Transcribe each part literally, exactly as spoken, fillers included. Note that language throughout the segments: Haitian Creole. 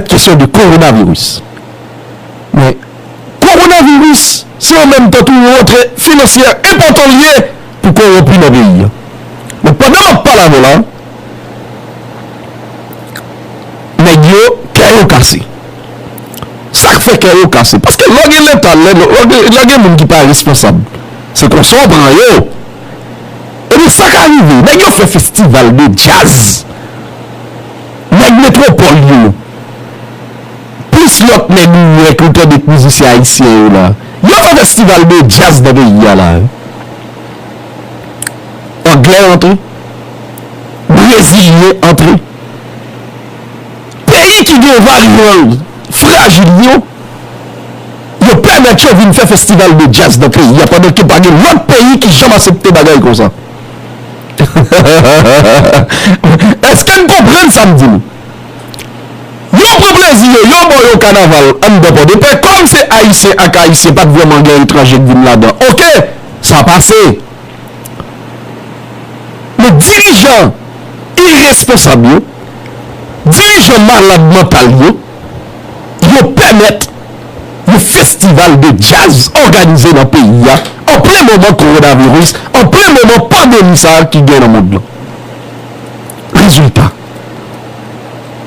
Kesyon de kowonaviris. Men, kowonaviris, se an menm tan tou yon rantre finansyè enpòtan li ye pou kowonpi nan peyi a. Men pandan m ap pale avè w la, nèg yo, kè yo kase. Sa k fè kè yo kase? Paske lè w gen Leta, lè, lè w gen, lè w gen moun ki pa responsab, se konsa w pran yo. Ebyen, sa ka rive. Nèg yo fè festival de djaz. Nèg metwopòl yo, plis lòt nèg ou wè ke w tande k mizisyen ayisyen yo la, yo fè festival de djaz nan peyi a la. Anglè antre, brezilyen antre. Peyi ki gen varyan frajil yo, yo pèmèt yo vin fè festival de djaz nan peyi a, pandan ke pa gen lòt peyi ki janm aksepte bagay konsa. Èske n konprann sa m di nou? Yo pran plezi yo, yo ba yo kanaval anndan Pòdepè, kòm se Ayisyen ak Ayisyen, pa t vrèman gen etranje k vin ladan. Oke, sa pase. Men dirijan iresponsab yo, dirijan malad mantal yo, yo pèmèt yon festival de djaz òganize nan peyi a, an plen moman kowonaviris, an plen moman pandemi sa a ki gen nan mond lan. Rezilta,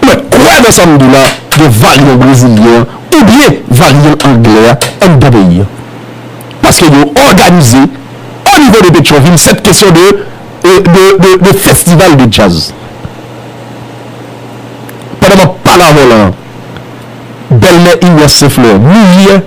mwen kwè nan sa m di la, gen varyan brezilyen an oubyen varyan anglè a anndan peyi a. Paske yo òganize, o nivo de Petyonvil, cette question de, euh, de, de, de festival de djaz. Pandan m ap pale avè w la, bèlmè Ignace Saint-Fleur mouri yè.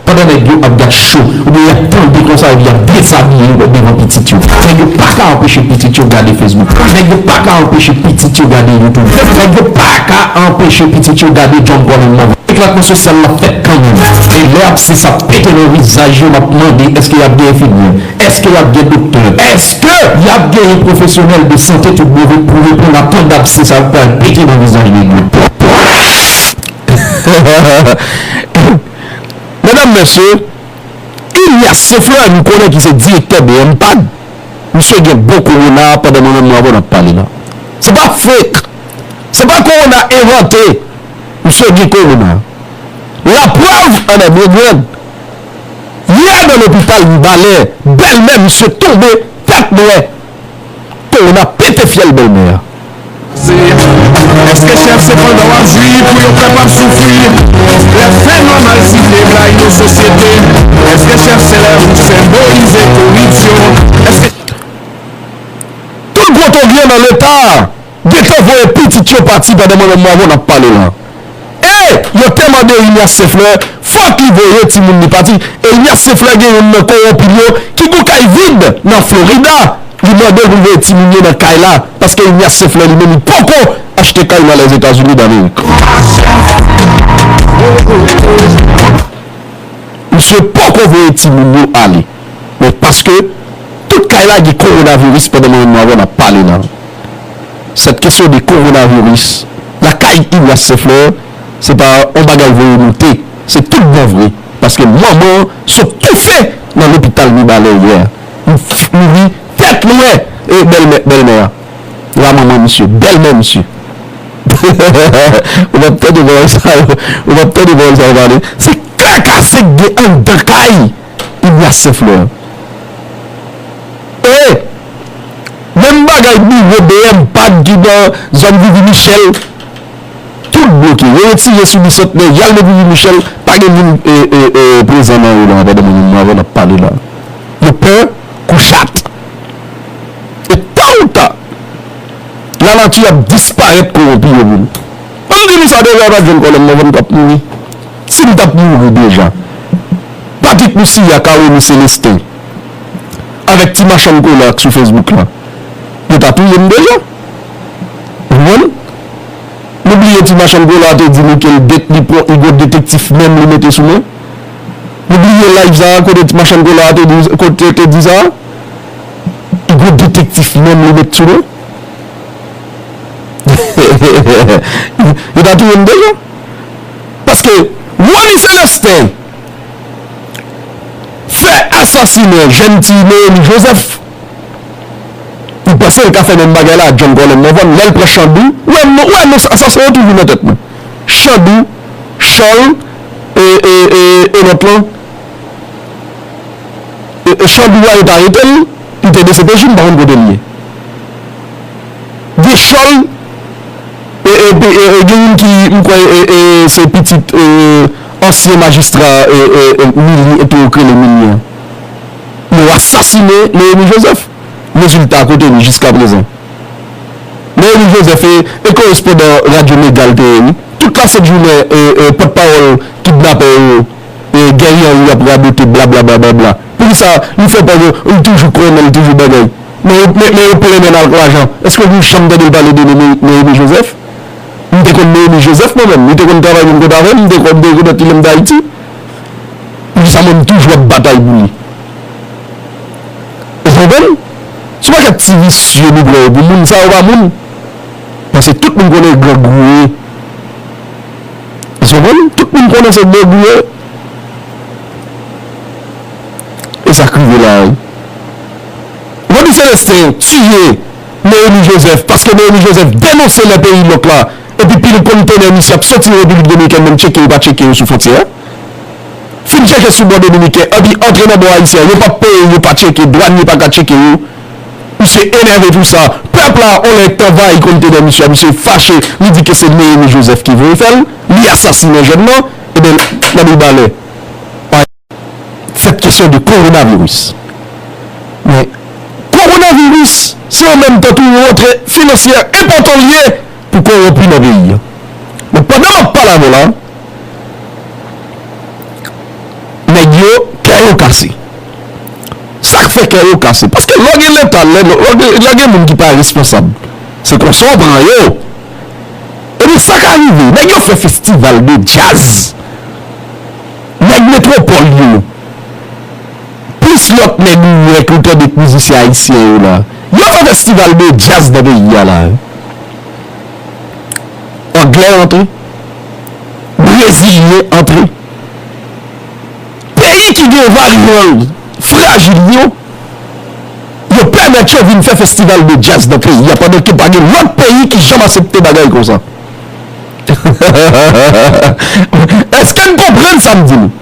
Pandan nèg yo ap gad cho, oubyen y ap tande konsa, epi y ap dezabiye yo devan pitit yo. Nèg yo pa ka anpeche pitit yo gade Facebook. Nèg yo pa ka anpeche pitit yo gade YouTube. Nèg yo pa ka anpeche pitit yo gade John Colin Mòv. Eklatman sosyal la fèt kanmenm. E lè abse sa pete nan vizaj yo, m ap mande, èske y ap gen enfimyè? Èske y ap gen doktè? Èske y ap genyen pwofesyonèl de sante tout bon vre pou reponn a tan d abse sa yo k pral pete nan vizaj nèg yo? Medam, mesye, Ignace Saint-Fleur, nou konnen ki se direktè B M pad, misye gen bon kowona pandan moman nou avè w n ap pale la. Se pa fake. Se pa kowona envante. Misye gen kowona. Laprèv an èvre grenn. Yè nan lopital Mibalè, bèlmè misye tonbe tèt nwè. Kowona pete fyèl bèlmè a. Èske chèf se pandan w ap jwi pou yo pèp ap soufri? Lè fè nwa malsite blayi yon sosyete. Èske chèf se lè ou senbolize koripsyon? Èske tout gwo togyen nan Leta gentan voye pitit yo pati pandan mwen menm mwen avè w n ap pale la. E yo te mande Ignace Saint-Fleur, fòk li voye timoun li pati. E Ignace Saint-Fleur gen youn nan kowonpi l yo ki gon kay vid nan Florida. Li mande l pou l voye timoun yo nan kay la, paske Ignace Saint-Fleur li menm li poko achte kay nan Lèzetazini Damerik. Misye poko voye timoun yo ale. Men paske tout kay la gen kowonaviris pandan mwen menm avè w n ap pale la. Cette question de coronavirus, lakay Ignace Saint-Fleur, se pa yon bagay voye moute. Se tout bon vre. Paske manman an sot toufe nan lopital Mibalè yè. Li mouri tèt nwè. E bèlmè, bèlmè a. Granmanman misye, bèlmè misye. Ou p ap tande pawòl sa yo. Ou p ap tande pawòl sa yo pale. Se klè kase k gen anndan kay Ignace Saint-Fleur. E menm bagay biwo B M pad ki nan zòn Vivi Michèl, tout bloke. Yo retire sou Bisantnè, y al met Vivi Michèl, pa gen moun, e, e, e, prezan nan yo la, pandan mwen menm avè w n ap pale la. Yo pè kou chat. E ta ou ta, lanati ap disparèt kowonpi yo menm. An nou di nou sa deja, pa t jwenn kòlè m nan vant, m t ap mouri. Si m t ap mouri deja, Patrick Lucia, Carony Célestin, avèk ti machann kola k sou Facebook la, yo ta touye m deja. Ou konprann? Nou bliye ti machann kola a te di nou ke l det-, li pran, li gon detektif menm li mete sou mwen. Nou bliye live sa a kote ti machann kola a te di, kote te di sa a. Li gon detektif menm li met sou mwen. Yo ta touye m deja. Paske Rony Célestin fè asasinen jèn ti Noémie Joseph. Panse l ka fè menm bagay la ak John Colem Morvan, lè l pran Chandou. Ou wè non, ou wè non, sa, sa, sa yo toujou nan tèt mwen. Chandou, Chòl, e, e, e, e lòt lan. E, e, Chandou a, yo t arete l, li te D C P J, m pa konn kote l ye. Gen Chòl, e, e, e, e, gen youn ki, m kwè, e, e, se pitit, e, ansyen majistra, e, e, e, Mili, e, tou yo k rele Mili an. Yo asasinen Néhémy Joseph. Rezilta, kote li jiskaprezan? Néhémy Joseph, e, e korespondan Radyo Mega l te ye, wi. Tout lasent jounen, e, e, pòtpawòl kidnapè yo, e, Guerrier Henry ap radote, blablabla. Poukisa li fè pandan, li toujou konnen, li toujou bagay? Men, men, men yo plennen l ak lajan. Èske nou janm tande l pale de Néhémy, Néhémy Joseph? M te konn Néhémy Joseph, mwen menm. Li te konn travay menm kote avè m, m te konn, m te konn li lè m t Ayiti. Poukisa mwen m toujou ap batay pou li? Ou konprann? Se yon pakèt ti visye nou pran yo pou moun, sa yo pa moun. Paske tout moun konnen grangou yo ye. Ou konprann? Tout moun konnen se grangou yo ye. E sa k rive la a, wi. Rony Celestin tiye Néhémy Joseph, paske Néhémy Joseph denonse lè peyi lòk la, epi pil kontenè misye ap soti Repiblik Dominikèn, menm tcheke yo pa tcheke yo sou fwontyè a. Fin tcheke sou bò dominiken, epi antre nan bò ayisyen an, yo p ap peye, yo pa tcheke, dwanye pa ka tcheke yo. Misye enève pou sa. Pèp la, on lè k t anvayi kontenè misye a, misye fache, li di ke se Néhémy Joseph ki voye fè l, li asasinen jèn nan, ebyen, n ap di balè. Cette question de coronavirus. Men, kowonaviris, se an menm tan tou yon rantre finansyè enpòtan l ye pou kowonpi nan peyi a. Men pandan m ap pale avè w la, nèg yo, kè yo kase. Sa k fè kè yo kase? Paske lè w gen Leta, lè, lè, lè gen moun ki pa responsab, se konsa w pran yo. Ebyen, sa ka rive. Nèg yo fè festival de djaz. Nèg metwopòl yo, plis lòt nèg ou wè ke w tande k mizisyen ayisyen yo la, yo fè festival de djaz nan peyi a la. Anglè antre, brezilyen antre. Peyi ki gen varyan frajil yo, yo pèmèt yo vin fè festival de djaz nan peyi a, pandan ke pa gen lòt peyi ki janm aksepte bagay konsa. Èske n konprann sa m di nou?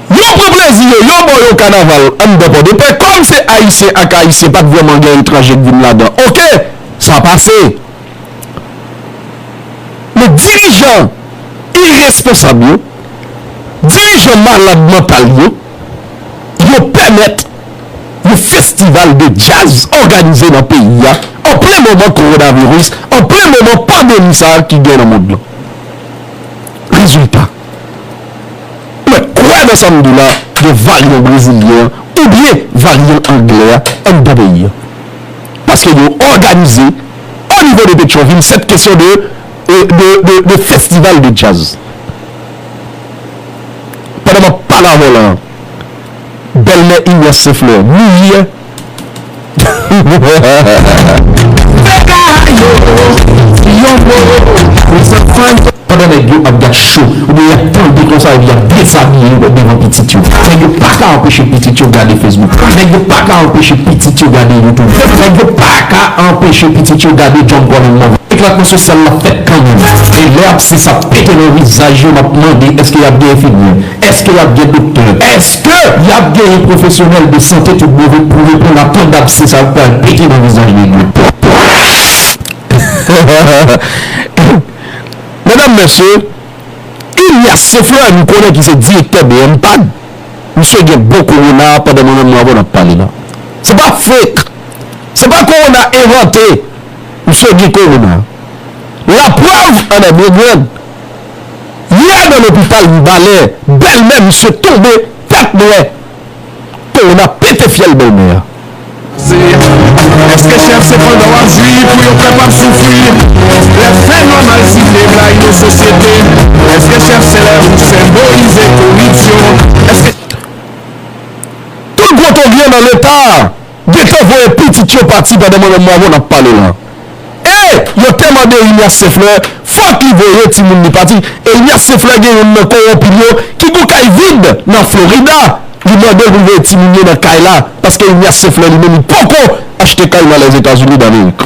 Yo pran plezi yo, yo ba yo kanaval anndan Pòdepè, kòm se Ayisyen ak Ayisyen, pa t vrèman gen etranje k vin ladan. Oke, sa pase. Men dirijan iresponsab yo, dirijan malad mantal yo, yo pèmèt yon festival de djaz òganize nan peyi a, an plen moman kowonaviris, an plen moman pandemi sa a ki gen nan mond lan. Rezilta, mwen kwè nan sa m di w la, gen varyan brezilyen an oubyen varyan anglè a anndan peyi a. Paske yo òganize, o nivo de Petyonvil, cette question de, de, de, de, de festival de djaz. Pandan m ap pale avè w la, bèlmè Ignace Saint-Fleur mouri yè. Pandan nèg yo ap gad cho, oubyen y ap tande konsa, epi y ap dezabiye yo devan pitit yo. Nèg yo pa ka anpeche pitit yo gade Facebook. Nèg yo pa ka anpeche pitit yo gade YouTube. Nèg yo pa ka anpeche pitit yo gade John Colem Morvan. Eklatman sosyal la fèt kanmenm. E lè abse sa pete nan vizaj yo, m ap mande, èske y ap gen enfimyè? Èske y ap gen doktè? Èske y ap genyen pwofesyonèl de sante toutbonvre pou reponn a tan d abse sa yo k pral pete nan vizaj nèg yo? Medam, mesye, Ignace Saint-Fleur, nou konnen ki se direktè B M pad, misye gen bon kowona pandan mwen menm mwen avè w n ap pale la. Se pa fake. Se pa kowona envante. Misye gen kowona. Laprèv ann an Bredwèn. Yè nan lopital Mibalè, bèlmè misye tonbe, tèt nwè. Kowona pete fyèl bèlmè a. Èske chèf se pandan w ap jwi pou yo pèp ap soufri? Lè fè nòmal site blay nan sosyete. Èske chèf se lè ou senbolize koripsyon? Èske tout gwo togyen nan Leta gentan voye pitit yo pati pandan mwen menm mwen avè w n ap pale la. E yo te mande Ignace Saint-Fleur, fòk li voye timoun li pati. E Ignace Saint-Fleur gen youn nan kowonpi l yo ki gon kay vid nan Florida. Li mande l pou l voye timoun yo nan kay la, paske Ignace Saint-Fleur li menm li poko achte kay nan Lèzetazini Damerik.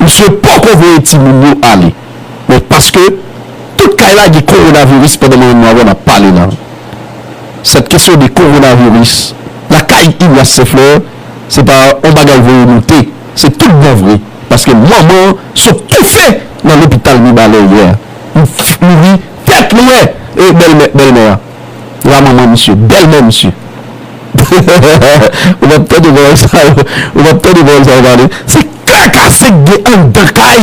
Misye poko voye timoun yo ale. Men paske tout kay la gen kowonaviris pandan moman nou ap pale la. Cette question de coronavirus, lakay Ignace Saint-Fleur, se pa yon bagay voye moute. Se tout bon vre. Paske manman sot toufe nan lopital Mibalè yè. Li mouri tèt lwen e bèlmè, bèlmè a. La manman misye, bèlmè misye. Ou p ap tande pawòl sa yo. Ou p ap tande pawòl sa yo pale. Se krakase k gen anndan kay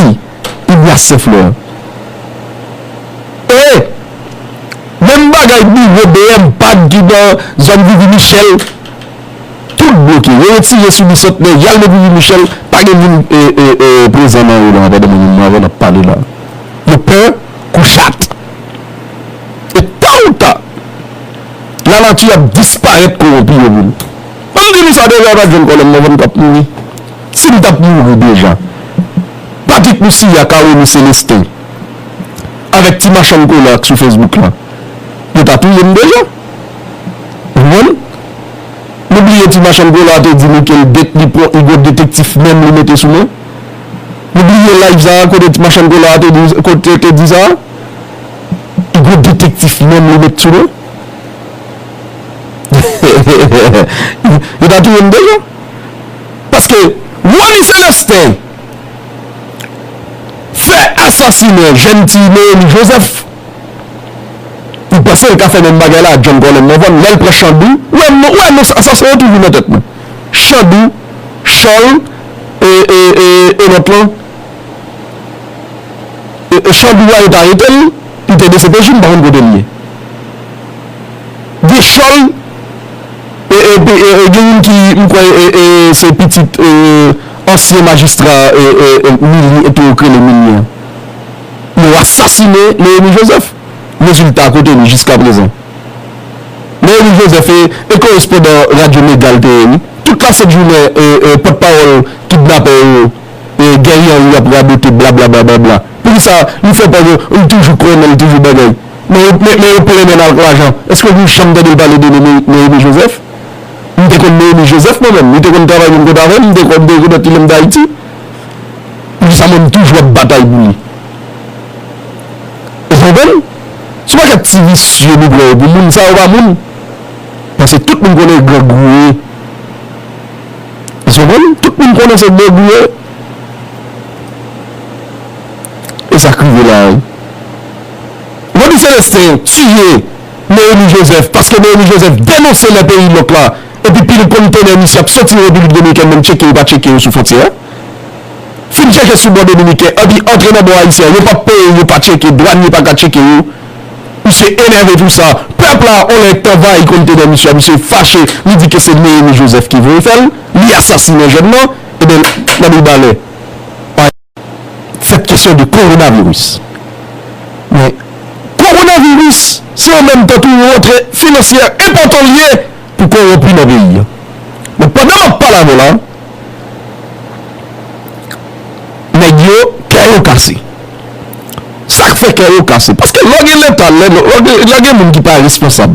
Ignace Saint-Fleur. E menm bagay biwo B M pad ki nan zòn Vivi Michèl, tout bloke. Yo retire sou Bisantnè, y al met Vivi Michèl, pa gen moun e, e, e, prezan nan yo la, pandan moman nou ap pale la. Yo pè kou chat. E ta ou ta, lanati ap disparèt kowonpi yo menm. Ban m di nou sa deja, pa t jwenn kòlè m nan vant, m t ap mouri. Si m t ap mouri deja, Patrick Moussiya, Carony Célestin, avèk ti machann kola k sou Facebook la, yo ta touye m deja. Ou konprann? Nou bliye ti machann kola te di nou ke l det-, li pran, li gon detektif menm li mete sou mwen. Nou bliye live sa a kote ti machann kola te di, kote te di sa a. Li gon detektif menm li met sou mwen. Yo ta touye m deja. Paske Rony Célestin fè asasinen jèn ti Néhémie Joseph. Ou panse l ka fè menm bagay la ak John Colem Morvan, lè l pran Chandou? Ou wè non, ou wè non, sa, sa, sa yo toujou nan tèt mwen. Chandou, Chòl, e, e, e, e lòt lan. E, e, Chandou a, yo t arete l, li te D C P J, m pa konn kote l ye. Dechòl, e, e, e, e, gen youn ki, m kwè, e, e, se pitit, e, ansyen majistra, e, e, e, Milly, e, tou yo k rele Milly an. Yo asasinen Néhémie Joseph. Rezilta, kote li jiskaprezan? Néhémie Joseph e, e korespondan Radyo Mega l te ye, wi. Tout lasent jounen, e, e, pòtpawòl kidnapè yo, e, Guerrier y ap radote, blablabla. Poukisa li fè pandan, li toujou konnen, li toujou bagay? Men yo, men, men yo plennen l ak lajan. Èske nou janm tande l pale de Néhémie, Néhémie Joseph? M te konn Néhémie Joseph, mwen menm. Li te konn travay menm kote avè m, m te konn, m te konn li lè m t Ayiti. Poukisa mwen m toujou ap batay pou li? Ou konprann? Se yon pakèt ti visye nou pran yo pou moun, sa yo pa moun. Paske tout moun konnen grangou yo ye. Ou konprann? Tout moun konnen se grangou yo ye. E sa k rive la a, wi. Rony Célestin tiye Néhémie Joseph, paske Néhémie Joseph denonse lè peyi lòk la, epi pil kontenè misye ap soti nan Repiblik Dominikèn, menm tcheke yo pa tcheke yo sou fwontyè a. Fin tcheke sou bò dominiken, epi antre nan bò ayisyen an, yo p ap peye, yo pa tcheke, dwanye pa ka tcheke yo. Misye enève pou sa. Pèp la, on lè t anvayi kontenè misye a, misye fache, li di ke se Néhémie Joseph ki voye fè l, li asasinen jèn nan, ebyen, nan Mibalè. Cette question de coronavirus. Men, kowonaviris, se an menm tan tou yon rantre finansyè enpòtan l ye pou kowonpi nan peyi a. Men pandan m ap pale avè w la, nèg yo, kè yo kase. Sa k fè kè yo kase? Paske lè w gen Leta, lè, lè w gen, lè w gen moun ki pa responsab,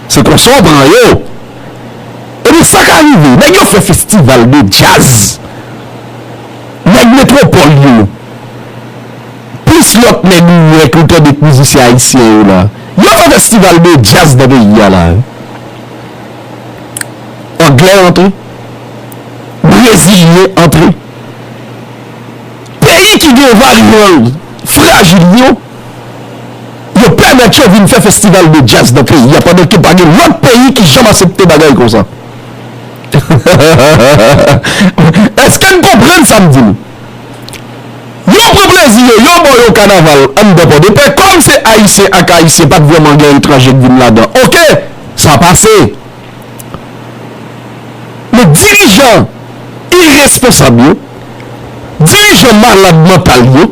se konsa w pran yo. Ebyen, sa ka rive. Nèg yo fè festival de djaz. Nèg metwopòl yo, plis lòt nèg ou wè ke w tande k mizisyen ayisyen yo la, yo fè festival de djaz nan peyi a la. Anglè antre, brezilyen antre. Peyi ki gen varyan frajil yo, yo pèmèt yo vin fè festival de djaz nan peyi a, pandan ke pa gen lòt peyi ki janm aksepte bagay konsa. Èske n konprann sa m di nou? Yo pran plezi yo, yo ba yo kanaval anndan Pòdepè, kòm se Ayisyen ak Ayisyen, pa t vrèman gen etranje k vin ladan. Oke, sa pase. Men dirijan iresponsab yo, dirijan malad mantal yo,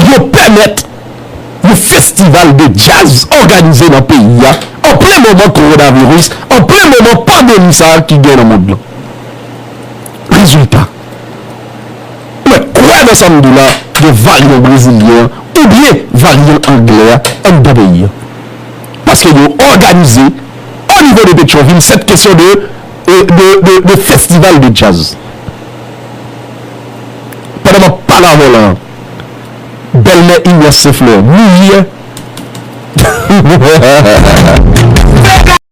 yo pèmèt yon festival de djaz òganize nan peyi a, an plen moman kowonaviris, an plen moman pandemi sa a ki gen nan mond lan. Rezilta, mwen kwè nan sa m di w la, gen varyan brezilyen an oubyen varyan anglè a anndan peyi a. Paske yo òganize, o Petro de Petyonvil, cette question de, de, de, de, de festival de jazz. Pandan m ap pale avè w la, bèlmè Ignace Saint-Fleur mouri yè.